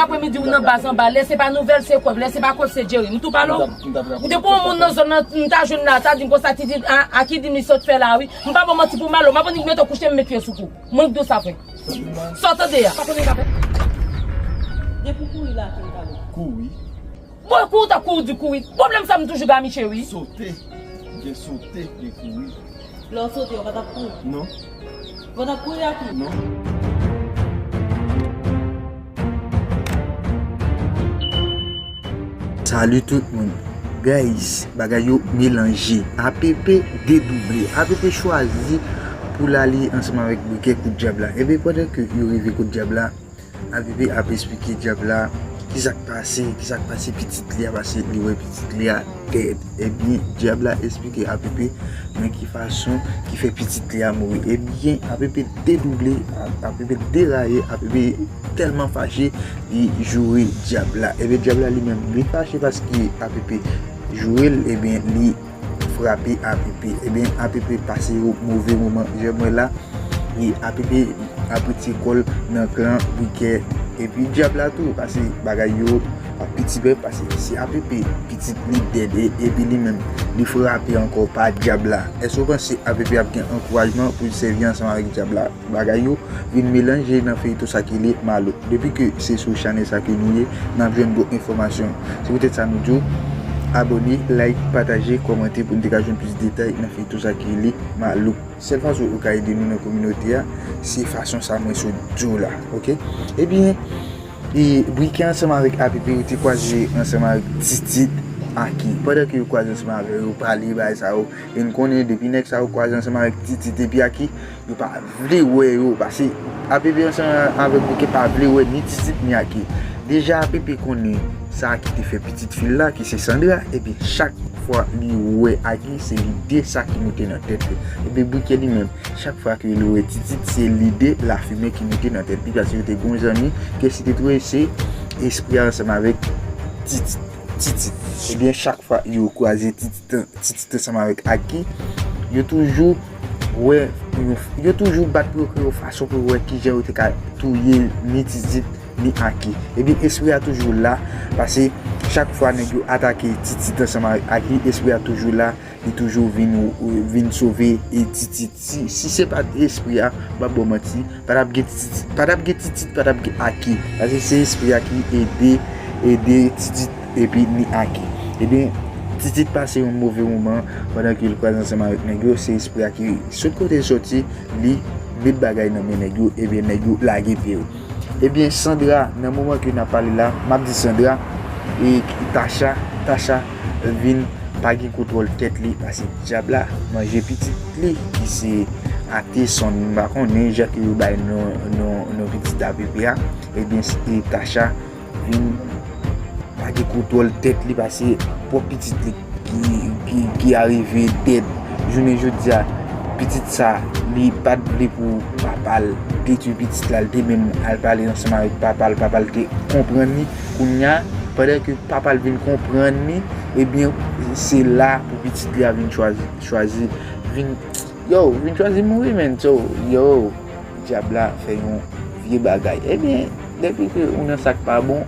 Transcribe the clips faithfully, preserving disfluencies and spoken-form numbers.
Apremidi ou nan baz anba, lè se pa Nouvèl se Kòb, lè se pa Kòb se Jerry. M tou pale w. Ou te pran yon moun nan zòn nan, m ta jwenn la, ta di m konsa, Titid, a, a ki di m li sot fè la wi. M pa ba w manti pou Malo, m ap annik mete w kouche, m met pye sou kou. Mwen k di w sa vre. Sa w tande a? Pa konnen k ap fèt. Depi w kouri la, tou pale. Kouri? Bon, kouri ta kouri di kouri. Pwoblèm sa m toujou gen ak miche wi. Sote. Gen sote, gen kouri. Lè w sote, w pa t ap kouri? Non. Ou pa t ap kouri ak li? Non. Salut tout moun. Guys, bagay yo melanje. A P P dedouble. A P P chwazi pou l ale ansanm avèk Brikè kot dyab la. Ebyen, pandan ke yo rive kot dyab la, A P P ap esplike dyab la kisa k pase, kisa k pase pitit li a, pase li wè pitit li a dead. Ebyen, dyab la esplike A P P nan ki fason ki fè pitit li a mouri. Ebyen, A P P dedouble, A P P deraye, A P P tèlman fache, li joure dyab la. Ebyen, dyab la li menm, li fache paske A P P joure l, ebyen, li frape A P P. Ebyen, A P P pase yon move moman. Jan m wè la, e A P P ap retire kò l nan klan Brikè. Epi dyab la tou, pase bagay yo ap piti bèf, pase si A P P pitit li dead, e, epi li menm, li frape ankò pa dyab la. Èske w panse A P P ap gen ankourajman pou l sèvi ansanm avèk dyab la? Bagay yo vin melanje nan feyton sa ki rele Malo. Depi ke se sou chanèl sa ke nou ye, n ap jwenn bon enfòmasyon. Se poutèt sa nou di w, abòne, like, pataje, kòmante pou n te ka jwenn plis detay nan feyton sa ki rele Malo. Sèl fason ou ka ede nou nan kominote a, se fason sa mwen sot di w la, oke? Ebyen, e Brikè ansanm avèk A P P yo te kwaze ansanm avèk Titid Aki. Pandan ke yo kwaze ansanm avè yo, yo pale bagay sa yo, e n konnen depi nèg sa yo kwaze ansanm avèk Titid epi Aki, yo pa vle wè yo, pase A P P ansanm avèk Brikè pa vle wè ni Titid ni Aki. Deja A P P konnen sa ki te fè pitit fi l la, ki se Sandra, epi chak fwa li wè Aki, se lide sa ki moute nan tèt li. Epi Brikè li menm, chak fwa ke li wè Titid, se lide lafimen ki moute nan tèt li, paske yo te gon zanmi, ke si te twouve se espri a ansanm avèk Titid. Titid. Ebyen, chak fwa yo kwaze Titid, Titid ansanm avèk Aki, yo toujou wè, yo, yo toujou bat pou yo kreye yon fason pou yo wè kijan yo te ka touye ni Titid, ni Aki. Ebyen, espri a toujou la, pase chak fwa nèg yo atake Titid ansanm avèk Aki, espri a toujou la, li toujou vin, vin sove e Titid. Si, si se pa t espri a, m p ap ba w manti, pa t ap gen Titid, pa t ap gen Titid, pa t ap gen Aki. Paske se espri a ki ede, ede Titid epi ni Aki. Ebyen, Titid pase yon move moman pandan ke l kwaze ansanm avèk nèg yo. Se espri a ki sot kote l soti, li met bagay nan men nèg yo, ebyen, nèg yo lage pye yo. Ebyen, Sandra, nan moman ke n ap pale la, m ap di Sandra, e Tacha, Tacha vin pa gen kontwòl tèt li, pase dyab la manje pitit li, ki se Ateson, m pa konnen jan ke yo bay non, non, non pitit A P P a, ebyen, e Tacha vin pa gen kontwòl tèt li, pase pwòp pitit li ki, ki, ki arive dead. Jounen jodi a, pitit sa, li pa t vle pou papa l detwi pitit la, li te menm al pale ansanm avèk papa l, papa l te konprann li. Kounye a, pandan ke papa l vin konprann li, ebyen, se la pou pitit li a vin chwazi, chwazi, vin, yo, vin chwazi mouri, menn. So, yo, dyab la fè yon vye bagay. Ebyen, depi ke ou nan sa k pa bon,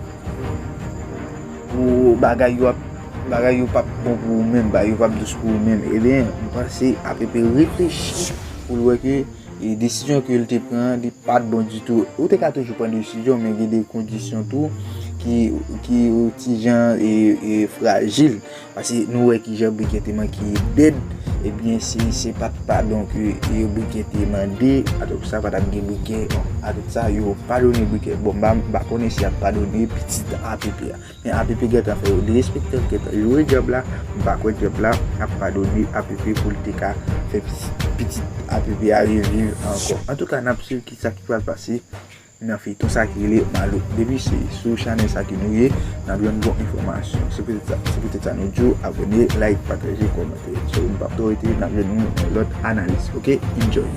ou bagay yo ap, bagay yo p ap bon pou ou menm, bagay yo p ap dous pou ou menm. Ebyen, m panse A P P reflechi pou l wè ke, e desizyon ke l te pran an, li pa t bon ditou. Ou te ka toujou pran desizyon, men gen de kondisyon tou ki, ki yon ti jan, e, e, frajil. Pase nou wè kijan Brikè te manke dead, ebyen, se, se pa t padon ke, e, Brikè te mande, atò sa pa t ap gen Brikè, bon, atò sa yo padone Brikè. Bon, m pa, m pa konnen si y ap padone pitit A P P a. Men A P P gentan fè yo derespekte, gentan joure dyab la. M pa kwè dyab la ap padone A P P pou l te ka fè pitit, pitit A P P a reviv ankò. Antouka, n ap swiv kisa ki pral pase nan feyton sa ki rele Malo. Depi se sou chanèl sa ke nou ye, n ap jwenn bon enfòmasyon. Se poutèt sa, se poutèt sa nou di w abòne, like, pataje, kòmante. So, nou p ap twò rete, n ap jwenn nou nan lòt analiz. Oke? Enjoy!